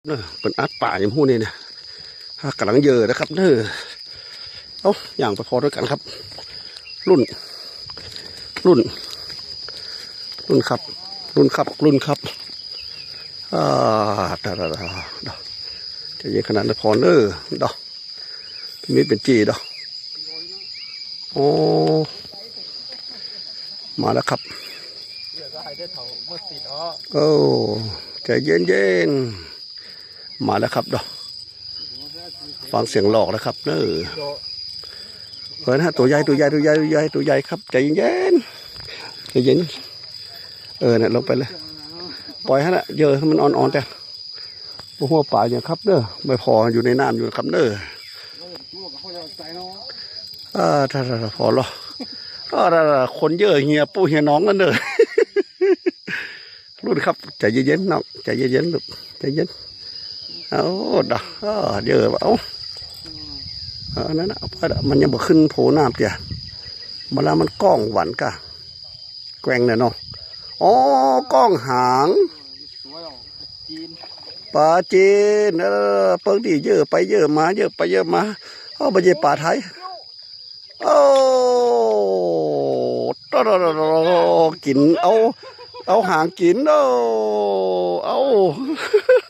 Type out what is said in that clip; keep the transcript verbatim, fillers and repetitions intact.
เนอะ เปิ้นอัดป๋าอยู่ฮู้นี่นะ อ่า ก๋ำลังเยอะนะครับเนอะ เอ้า ย่างไปผ่อตวยกั๋นครับ รุ่น รุ่น รุ่นครับ รุ่นครับ รุ่นครับ อ่า ดา ดา ดา ดา ใจ๋เย็นขนาดนั้นผ่อเนอะ ดอ มีเป๋นจี๋ดอ โอ้ มาแล้วครับ โอ้ ใจ๋เย็นๆ มาแล้วครับดอ ฟังเสียงหลอกนะครับเนอะ เออนะ ตั๋วใหญ่ ตั๋วใหญ่ ตั๋วใหญ่ ตั๋วใหญ่ ตั๋วใหญ่ครับ ใจ๋เย็นๆ ใจ๋เย็น เออ เนี่ย ลงไปเลย ปล่อยหั้นแหละ เยอะ หื้อมันอ่อนๆ แต่ บ่ฮู้ว่าป๋าหยังครับเนอะ บ่ผ่ออยู่ในน้ำอยู่ครับเนอะ อ่า ถ้า ถ้า ถ้าผ่อลอ อ่า ถ้า ถ้า คนเยอะเหียปู่เหียน้องกั๋นเนอะ รุ่นครับ ใจ๋เย็นๆ น้อง ใจ๋เย็นๆ ลูก ใจ๋เย็น เอาดอ อ่า เดี๋ยว เอา เออ นั่นน่ะ เอาไปละ มันยังบ่ขึ้นโผน้ำเตี้ย เวลามันก้องหวันก่ะ แกว่งเนี่ยเนาะ อ๋อ ก้องหาง ป๋าจีน เออ เปิ้งตี้เยอะไปเยอะมา เยอะไปเยอะมา เอ้า บ่ใจ้ป๋าไทย โอ้ ตะ ตะ ตะ ตะ กิ๋น เอา เอาหางกิ๋น โอ้ เอา